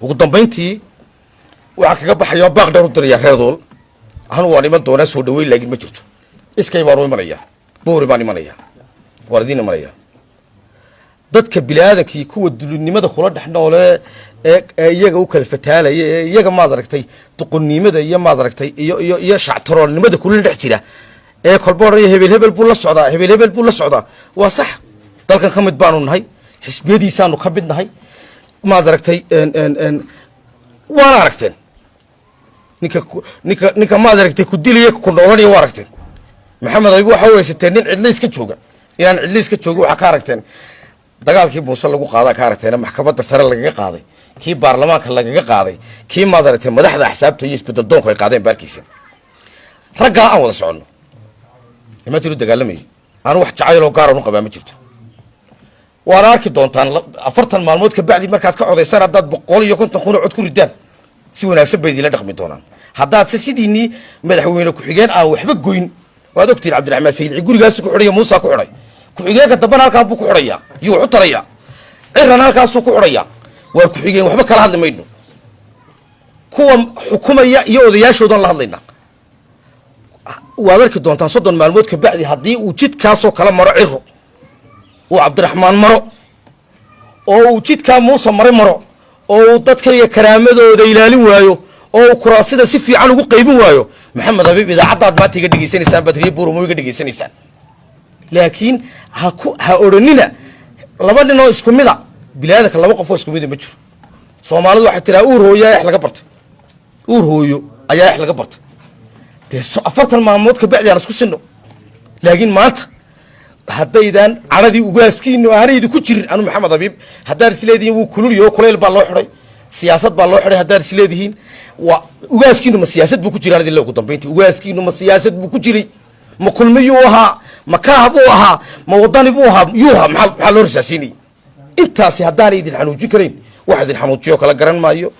Ugu dambayntii waxaa kaga baxaya baaq dheer u diraya reer Dool. Anu waan iman doonaa soo dhaweyn, laakiin ma jirto. Iskay baan u imanaya, Boori baan imanaya, waan idiin imanaya. Dadka biniaadankii kuwa dulinimada kula dhex noole ee iyaga u kala fataalaya, ee iyaga, maad aragtay, duqonnimada iyo, maad aragtay, iyo shactaroolnimada kula dhex jira, ee kolba odhanaya hebel hebel buu la socdaa, hebel hebel buu la socdaa, waa sax. Dalkan ka mid baanu nahay, xisbiyadiisaanu ka mid nahay, maad aragtay, waana aragteen ninka, maad aragtay, ku dilaya, ku noolanaya, waa aragteen. Maxamed Abiib waxa u haysateen nin cidla iska jooga. Inaan cidla iska jooga waxaa ka aragteen dagaalkii Muuse lagu qaadaa, ka aragteen maxkamadda sare lagaga qaaday, kii baarlamaanka lagaga qaaday, kii, maad aragtay, madaxda axsaabta iyo isbedel doonku ay qaadeen baarkiisa. Raggaa aan wada soconno imaantii u dagaalamayay, aanu wax jacayloo gaaran u qabaa ma jirto. Waana arki doontaan 40 maalmood kabacdi markaad ka codaysaan. Haddaad 150,000 oo cod ku ridaan, si wanaagsan bay idinla dhaqmi doonaan. Haddaad se sidiinii madaxweyne ku-xigeen aan waxba goyn, waad ogtihin Cabdiraxmaan Sayidci gurigaasu ku xidhaya, Muusa ku xidhay, ku-xigeenka dambana halkaan buu ku xidhayaa iyo waxu tarayaa, Cirana halkaasuu ku xidhayaa. Waar ku-xigeen waxba kala hadli mayno, kuwa xukumaya iyo odayaashoodan la hadlaynaa. Waad arki doontaan 30 maalmood kabacdi haddii uu jidkaasoo kala maro Ciro, uu Cabdiraxmaan maro, oo uu jidkaa Muuse mare maro, oo uu dadkayga karaamadooda ilaalin waayo, oo uu kuraasida si fiican ugu qaybin waayo, Maxamed Abiib idaacaddaad maanta iga dhegaysanaysaan baad riyo Buuramo iga dhegaysanaysaan. Laakiin ha ku ha odhanina laba nin oo isku mida. Biniaadanka laba qof oo isku mida ma jiro. Soomaalidu waxay tiraa uur hooyo ayaa ex laga bartay, uur hooyo ayaa ex laga bartay. Dee 40 maalmood kabacdi aan isku sinno. Laakiin maanta haddaydan cadhadii ugaaskiinu aanay idinku jirin, anu Maxamed Abiib haddaad isleedihiin wuu kululyaho, kulayl baa loo xidhay, siyaasad baa loo xidhay, haddaad isleedihiin waa ugaaskiinu ma siyaasad buu ku jiraa idinle. Ugu dambayntii, ugaaskiinu ma siyaasad buu ku jiray? Ma Kulmiyuu ahaa? Ma Kaah buu ahaa? Ma Wadani buu ahaa? Yuu ahaa? Maxaa loo rasaasiinayay? Intaasi haddaanay idin xanuujin karayn, wax idin xanuujiyo kala garan maayo.